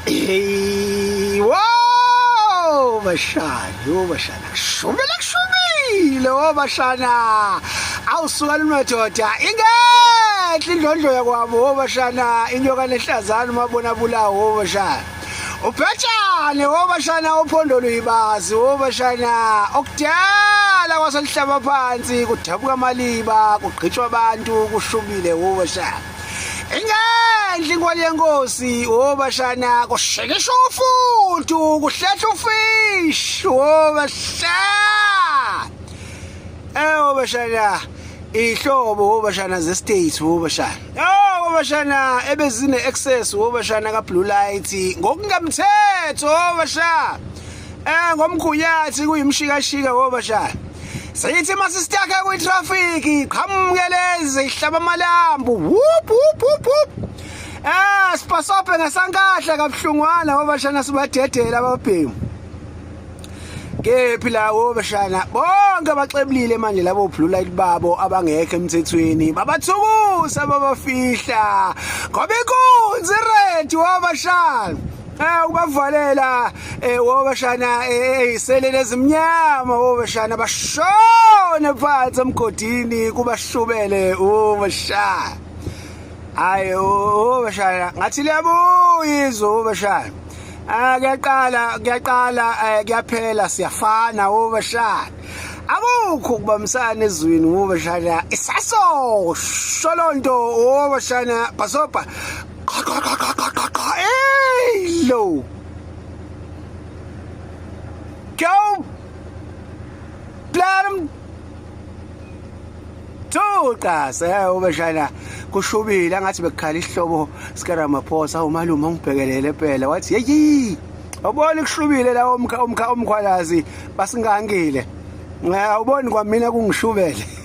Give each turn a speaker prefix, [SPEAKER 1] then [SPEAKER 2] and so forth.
[SPEAKER 1] Hey, wow, bashana, yo bashana. Kushubile kushubile, wo bashana. Awusuka lumadoda. Ingenhla indlondlo yakwabo, wo bashana, inyoka nehlazana umabona bulawo, wo bashana. Ubhetshane wo bashana uphondo luyibazi, wo bashana. Okudala kwaselihlaba phansi kudabuka amaliba, kugqitshwa abantu kushubile, wo bashana. Ingenhla inkwali yenkosi wobashana kushikisha ufudu kuhlehla ufish wobashana eh wobashana ihlobo wobashana ze state wobashana oh wobashana ebezine access wobashana ka blue light ngokungamthetho wobashana eh ngomgunyathi kuyimshikashika wobashana Sithi masisitake kwi traffic qhamuke lezi ihlaba amalambu whoop whoop whoop whoop. Eh sipasophe ngesankahla kabuhlungwana ngoba shana sibadedela ababhemu. Kephi lawo bashana bonke abaxebulile manje labo blue light babo abangekho emthethweni babathukusa babafihla ngoba inkunzi red wabashana Eh ubavalela eh wobashana eziseleni ezimnyama wobashana bashone phansi emgodini kubashubele wobashana. Hayi wobashana ngathi liyabuya izwe wobashana. Ah kuyaqala kuyaqala eh, kuyaphela siyafana wobashana. Akukho ukubambisana ezweni wobashana isaso sholonto wobashana basopa Hey lo. Go. Platinum. Thuqa se ubeshana kushubile angathi bekukhala isihlobo sika Ramaphosa umalume ungibhekelele phela wathi yeyi awuboni kushubile la umkha umkhwalazi basingankile awuboni kwamina kungishubele.